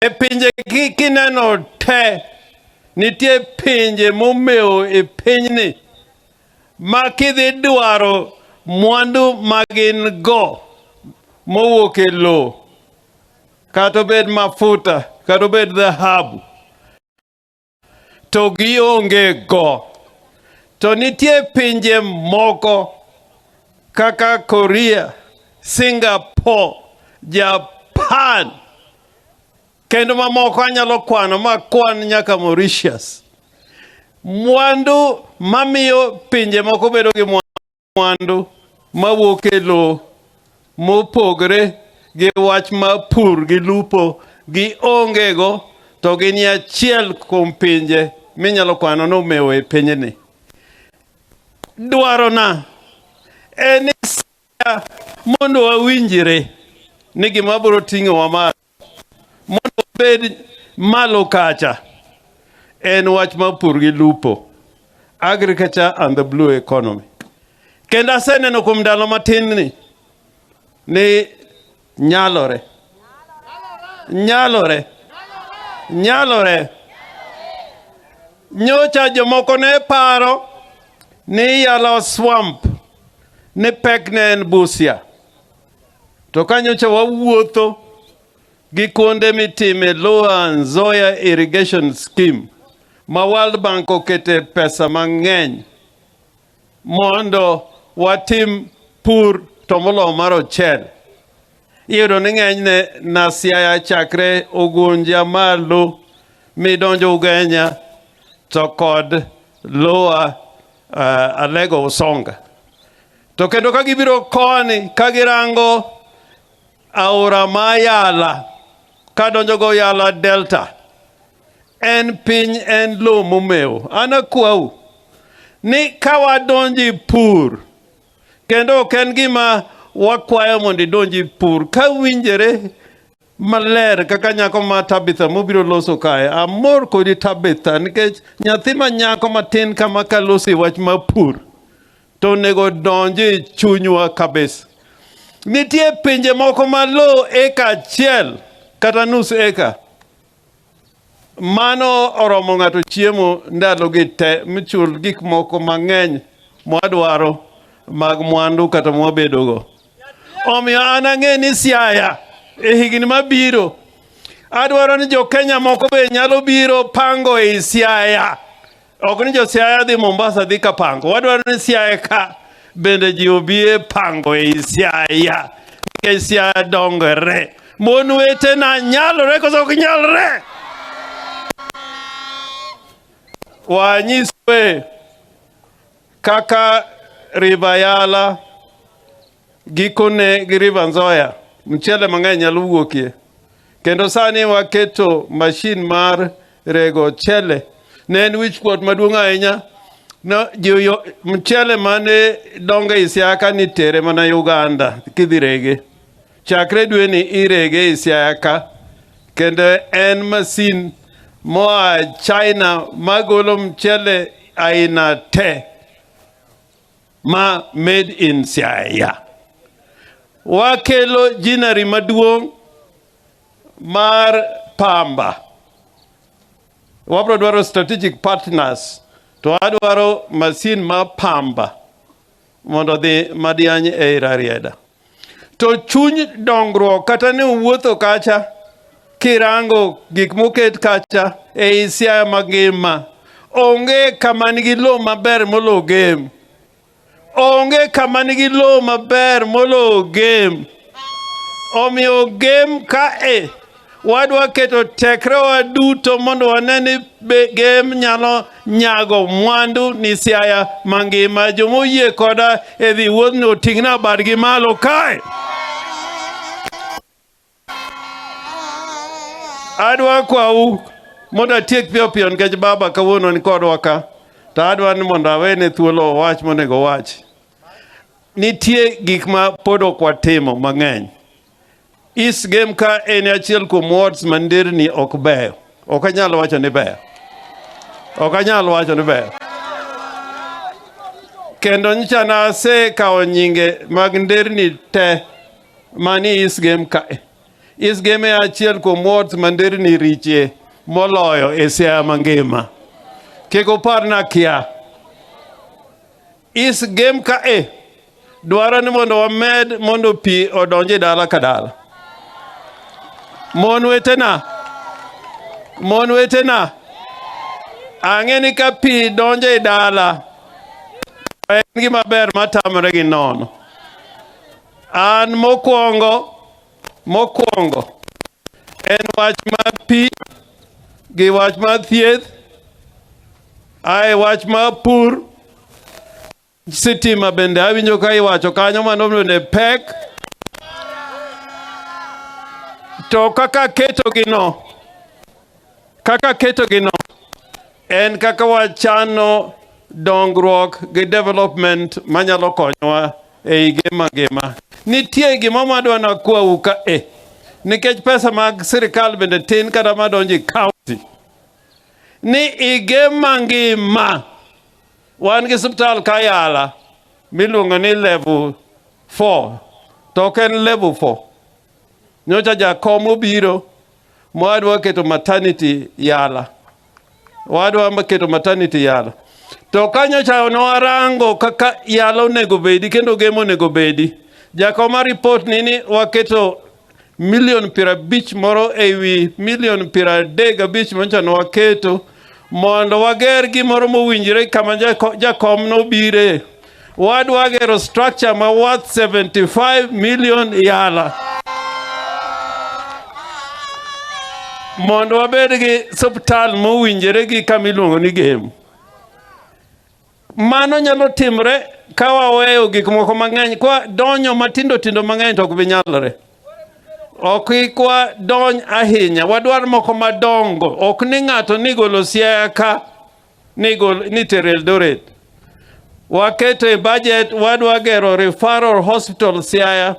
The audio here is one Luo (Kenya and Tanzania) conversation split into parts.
E pinje kineno te, nitie pinje momewo e pinyni ma kidhi dwaro mwandu ma gin go mowuok e lowo, kata obed mafuta, kata obed dhahabu, to gionge go. To nitie pinje moko kaka Korea, Singapore, Japan, kendo mamoko anyalo kwano ma kwan nyaka Mauritius. Mwandu mamiyo pinje moko bedo gi mwandu mawuok e lowo mopogre gi wach mar pur gi lupo gionge go to gin achiel kuom pinje minyalo kwano ni omewo e pinyni. Dwarona en ni mondo wawinjre ni gima biro ting'owa malo mondo wabed malo kacha en wach mar pur gi lupo, agriculture and the blue economy. Kendo aseneno kuom ndalo matin ni ni nyalore, nyalore, nyalore. Nyocha jomoko ne paro ni Yala Swamp ni pek ne en Busia. To ka nyocha wawuotho gi kuonde mitime Lower Nzoia Irrigation Scheme ma World Bank okete pesa mang'eny mondo watim pur to moloyo mar ochele. Iyudo ni ng'enyne na Siaya chakre Ugunja malo midonjo Ugenya to kod Lower Alego Usonga. To kendo ka gibiro koni ka girango aora ma Yala kadonjo go Yala Delta en piny en lowo momewo. An akwau ni ka wadonjo e pur kendo ok en gima wakwayo mondo idonj e pur ka winjore maler kaka nyako ma Tabitha mobiro loso kae. Amor kodi Tabitha nikech nyathi ma nyako matin kama ka loso e wach mar pur to onego donj e chunywa kabisa. Nitie pinje moko ma lowo eka achiel kata nus eka mano oromo ng'ato chiemo ndalogi te michul gik moko mang'eny mwadwaro mag mwandu kata mwabedogo. Omiyo an ang'e ni Siaya e higni mabiro adwaro ni jo Kenya moko be nyalo biro pango ei Siaya. Ok ni jo Siaya dhi Mombasa dhi ka pango. Wadwaro ni Siaya ka bende ji obi e pango ei Siaya. Nikech Siaya dongore. Mon wetena nyalore koso ok nyalre? Wanyiswe kaka River Yala gikone gi River Nzoia mchele mang'eny nyalo wuokie. Kendo sani waketo mashin mar rego chele. Ne en wichkuot maduong' ahinya. No, ji mchele mane dongo e Siaya ka nitere mana Uganda kidhi rege. Chakre dweni irege e Siaya ka. Kendo en masin moa China magolo mchele aina te ma made in Siaya. Wakelo ginnery maduong' mar pamba. Wabro dwaro strategic partners to adwaro masin mar pamba mondo odhi Madiany ei Rarieda. To chuny dongruok kata ne uwuotho kacha kirango gik moket kacha ei Siaya mangima onge kama nigi lowo maber molo Gem. Onge kama nigi lowo maber molo Gem. Omiyo Gem kae wadwa keto tekrewa duto mondo wane ni be Gem nyalo nyago mwandu ni Siaya mangima. Joma oyie koda e dhi wuodhni oting'na badgi malo kae. Adwa kwau mondo atiek piyo piyo nikech baba kawuono ni kodwa ka to adwa ni mondo awene thuolo owach monego owach. Nitie gik ma pod ok watimo mang'eny. East Gem ka en achiel kuom wards ma nderni ok beyo. Ok anyal wacho ni beyo. Ok anyal wacho ni beyo. Kendo nyocha nasekawo nyinge mag nderni te mani East Gem kae. East Gem e achiel kuom wards ma nderni richie moloyo e Siaya mangima. Kik upar ni akia. East Gem ka e dwaro ni mondo wamed mondo pi odonj e dala ka dala. Mon wetena, mon wetena, ang'e ni ka pi donjo e dala, en gima ber matamre gi nono. An mokwongo en wach mar pi gi wach mar thieth, ae wach mar pur, sitima bende awinjo ka iwacho kanyo mano bende pek. To kaka ketogi no, en kaka wachano dongruok gi development manyalo konyowa e hige mangima. Nitie gima madwa nakwau ka e, nikech pesa mag sirikal bende tin kata madonjo e county. Ni hige mangima wan gi osiptal Kayala miluongo ni level 4 to ok en level 4. Nyocha jakom obiro mwadwa keto maternity Yala. Wadwa keto maternity Yala. To ka nyocha nwarango kaka Yala onego bedi kendo Gem onego bedi. Jakom a report ni waketo milion 50 moro ewi milion 35 manyocha nwaketo mondo wager gimoro mowinjore kama jakom nobire. Wadwa gero structure ma worth 75 million Yala. Mondo wabed gi osiptal mowinjore gi kama iluongo ni Gem. Mano nyalo timre ka waweyo gik moko mang'eny kwa donyo matindo tindo mang'eny to ok bi nyalore. Ok kwa dony ahinya, wadwar moko madongo. Ok ni ng'ato ni golo Siaya ka ni gol ni tero Eldoret. Waketo e budget wadwa gero referral hospital Siaya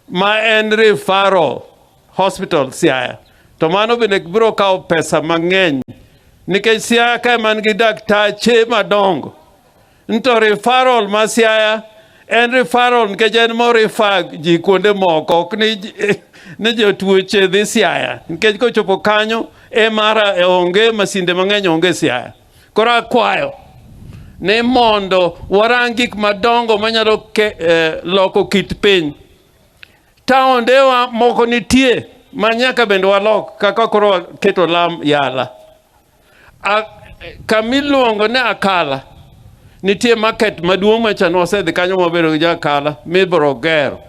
ma en referral hospital Siaya. To mano bende biro kawo pesa mang'eny nikech Siaya ka ema nigi daktache madongo. To referral ma Siaya en referral nikech en mo refer ji kuonde moko ok ni jotuoche dhi Siaya nikech kochopo kanyo MR onge masinde mang'eny onge Siaya. Koro akwayo ni mondo warang gik madongo manyalo loko kit piny. Taondewa moko nitie ma nyaka bende walok kaka koro waketo lam Yala. Kamiluongo ni Akala nitie market maduong' macha wasedhi kanyo mabedo gi jo-Akala mibiro gero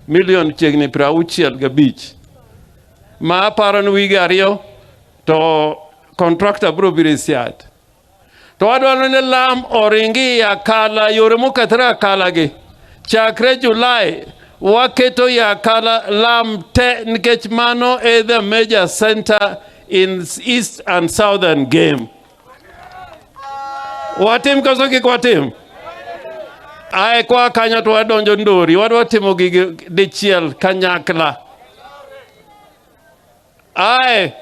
milion chiegni 65 ma aparo ni wige 2 to contractor biro biro e site. To wadwaro ni lam oringi e Akala yore mokethore Akala gi chakre July waketo e Akala lam te nikech mano e the major center in East and Southern Gem. Watim koso kik watim? Ae kwa kanyo to wadonjo Ndori, wadwa timo gigi dichiel kanyakla. Ae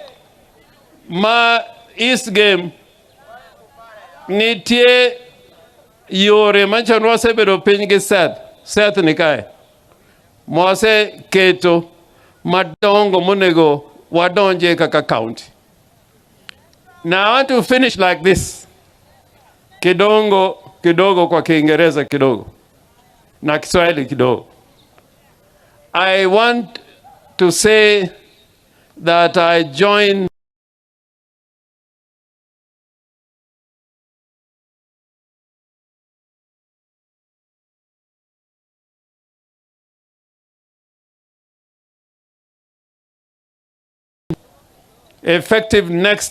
ma East Gem nitie yore machon wasebedo piny gi Seth, Seth ni kae, mwaseketo madongo monego wadonje kaka county. Now I want to finish like this. Kidogo kidogo kwa Kiingereza kidogo na Kiswahili kidogo. I want to say that I join effective next